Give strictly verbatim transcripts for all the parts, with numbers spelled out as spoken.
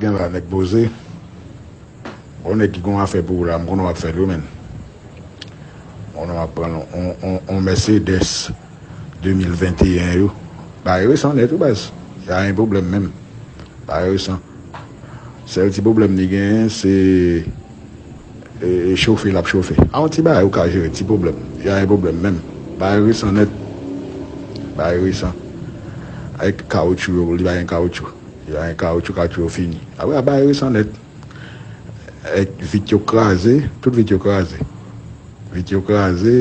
Gen la nèg poze. Bon, nèg ki gon afè pou ou la, m konnen w ap fè l wi, menn. M konnen w ap pran on, on, on Mercedes de mil venteyen yo. Bagay resan nèt wi, baz. Y a yon pwoblèm menm. Bagay resan. Sèl ti pwoblèm li genyen, se e, e, chofe l ap chofe. A yon ti bagay ou ka jere, ti pwoblèm. Y a yon pwoblèm menm. Bagay resan nèt. Bagay resan. Avèk kawoutchou yo, li pa gen kawoutchou. Li pa gen kawoutchou, kawoutchou yo fini. Apre, bagay resan nèt. Avèk vit yo kraze, tout vit yo kraze. Vit yo kraze.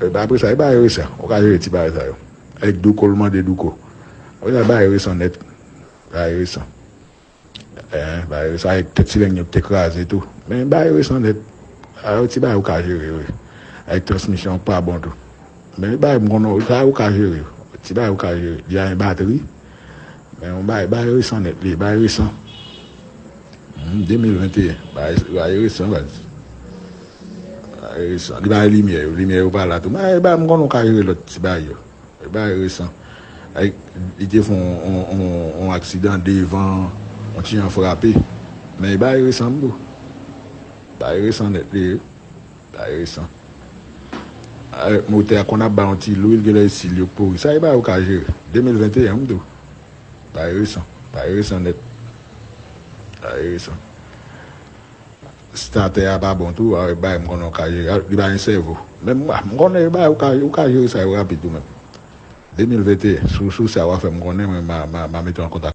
E, apre sa, e bagay resan. Ou ka jere ti bagay sa yo. Avèk douko, l mande douko. Apre sa, bagay resan nèt. Bagay resan. Eh, bagay sa avèk tèt sileng yo te kraze tou. Men bagay resan nèt. A yo ti bagay ou ka jere, wi. Avèk transmisyon pa bon tou. Men bagay m konnen, sa ou ka jere. Ti bagay ou ka jere. Li a yon batri. Men yon bagay, bagay resan nèt, li, bagay resan. Hmm, de mil venteyen. Bagay, bagay resan, baz. Bagay resan. Li bagay limyè yo. Limyè yo pa la tou. Men bagay m konnen ou ka jere lòt ti bagay yo. E bagay resan. Ay, li te fè on, on, on, on aksidan devan, on ti jan frape. Men e bagay resan m tou. Bagay resan nèt li ye. Bagay resan. Ay, motè a konn ap bay on ti lwil, genlè sil yo pouri. Sa e bagay ou ka jere. De mil venteyen m tou. Bagay resan. Bagay resan nèt. Bagay resan. Statè a pa bon tou, a, bagay m konnen w ka jere. Li pa gen sèvo. Men m, m konnen bagay ou ka, ou ka jere sa yo rapid ou menm. De mil venteyen, sou, sou sa w a fè m konnen, mwen, m a, m a, m a mete w an kontak.